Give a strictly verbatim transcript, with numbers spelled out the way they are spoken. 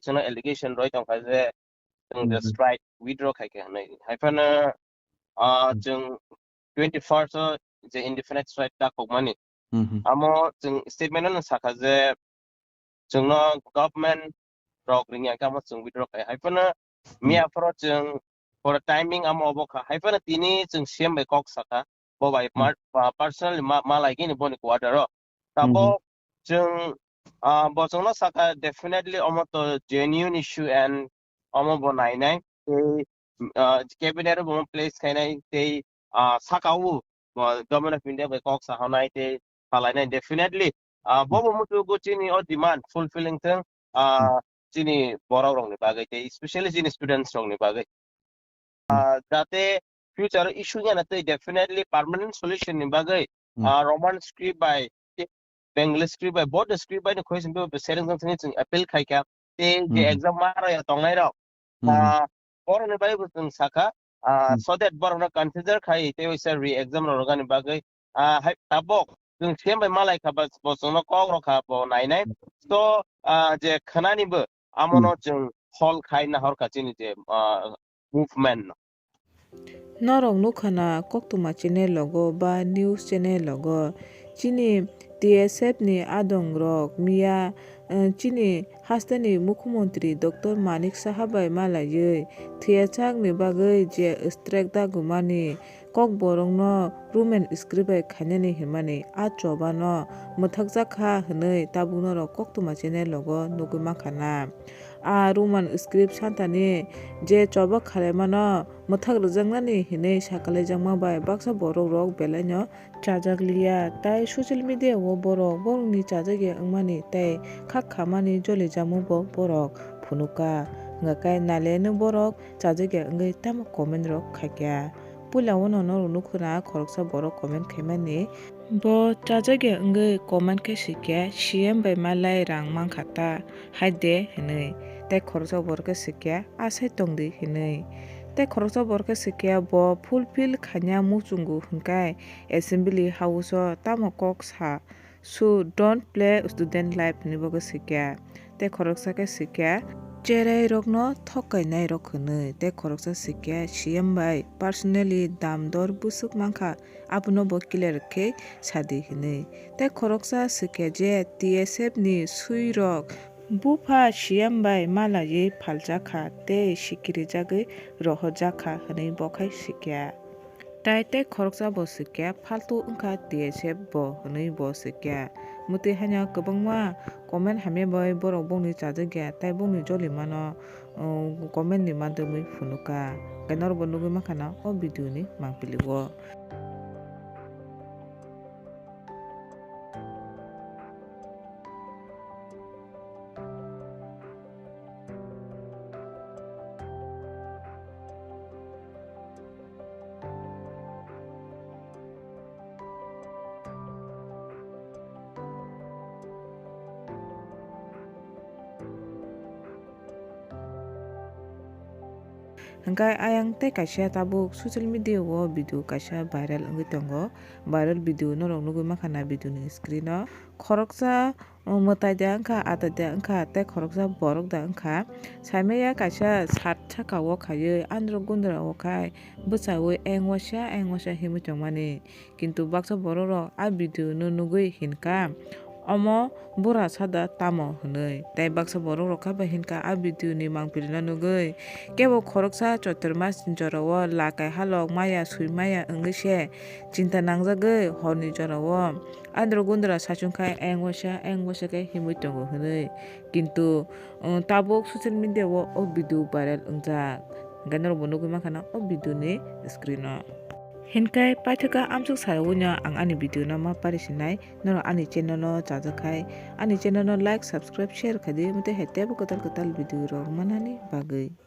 chwngno allegation rwi tongkha je chwng je Hmm. strike withdraw khaikha hwnwi. Haiphano, ah, Hmm. chwng twenty-first o je indefinite strike ta kokmani. Hmm. Amo chwng statement no sakha je chwngno government rok ringya khe amo chwng withdraw khai. Haiphano Hmm. miya phoro chwng for a timing amo obo kha. Haiphano tini chwng C M bai kok sakha. Bo bai Hmm. mar-, pa-, personally ma, ma lai gini boni quarter o. Hmm. Tabok chwng, ah, bo chwngno sakha definitely omo to genuine issue and omo bo nainai. Tei, ah, cabinet o bo place khainai tei, ah, saka o bo Government of India bai kok sahonai tei palainai definitely. Ah, Hmm. bobo muchugo chini o demand fulfilling thwng, ah, Hmm. chini borok rokni bagwi tei especially chini students rokni bagwi. Hmm. Ah, jate future o issue yana tei definitely permanent solution ni bagwi, Hmm. ah, Roman script bai tei Bengali script bai, both the script bai ni khoi simi sereng jang thani chwng appeal khai kha. Tei je Hmm. exam ma raya tongnai rok, Hmm. ah, borokni bagwi bo chwng sakha, ah, Hmm. so that borokno consider khai tei waisa re-exam rwgani bagwi, ah, hai tabok chwng C M bai malai kha ba bo chwngno kok rw kha bo nainai. Hmm. So, ah, je khwnani bo amono Hmm. chwng hol khai nahor kha chini je, ah, movement no. Norok nukha na koktwma channel rogo ba news channel rogo chini T S F ni adong rok miya, eh, chini hasteni mukhyamantri Doctor Manik Saha bai malaiwi thwiyasak ni bagwi je strike dagumani kokborok no Roman script bai khainani hinmani a choba no mwthakjak kha hwnwi tabuk norok koktwma channel rogo nugwi mankha na. A Roman script santani je choba khalaimano mwthak rwjaknani hinwi sakalaijakma bai baksa borok rok belaino chajak liya, tai social media o borok borokni chajak ya wngmani tei khak khamani jolijakma bo borok phunukha. Hwnkha khe naleno borok chajak ya wngwi tamo comment rok khaikha. Puila o no norok nukho na khoroksa borok comment khaimani. Bo chajak ya wngwi comment khe swikha, C M bai malai rang mankha ta, hai de hinwi. Tei khoroksa borok khe swikha, asai tongdi hinwi. Tei khoroksa borok khe swikha, bo fulfill khaina muchungo hwnkhai assembly house o tamo kok sa, so don't play student life hinwi bo khe swikha. Tei khoroksa khe swikha, cherai rokno thok kainai rok hinwi. Tei khoroksa swikha, C M bai personally dam dor bwswk mankha, abono bo clear khe sadi hinwi. Tei khoroksa swikha je T S F ni swi rok bupha C M bai malaiwi phaljakha tei sikirijagwi rohorjakha hinwi bo khai swikha. Tai tei khoroksa bo swikha, "Faltu wngkha T S F bo," hinwi bo swikha. Mwtwi haino kwbangma comment hamya bai borok bongni chajakya tei bongni jolimano, uh, comment ni madwmwi phunukha. Khe norokbo nugwi mankha na o video ni mangpili o. Hwnkhe ayang tei kaisa tabuk social media o video kaisa viral wngwi tongo. Viral video norok nugwi mankha na video ni screen o. Khoroksa mwtai da wngkha, atai da wngkha, tei khoroksa borok da wngkha. Saimaya kaisa sat saka o khaiwi andro gundra o khai bwchaui eng waisa eng waisa himwi tongmani. Kintu baksa borok rok a video no nugwi hinkha, "Omo bura sada tamo?" hinwi. Tei baksa borok rok khe bai hinkha a video ni mangpili no nugwi. Kebo khoroksa choitwrma jora o lakai halok maya sui maya wngwi se chinta nangjagwi horni jora o andro gundra sachung khai eng waisa eng waisa khe himwi tongo hinwi. Kintu, um, tabuk social media o o video viral wngjak. Hwnkhe norok bo nugwi mankha na o video ni screen o. Hinkhe paithakha amsuk sayaui no ang ani video no ma pari sinai. Norok ani channel no chajak khai ani channel no like, subscribe, share khai di. Mate hai teibo kwtal kwtal video rok manani bagwi.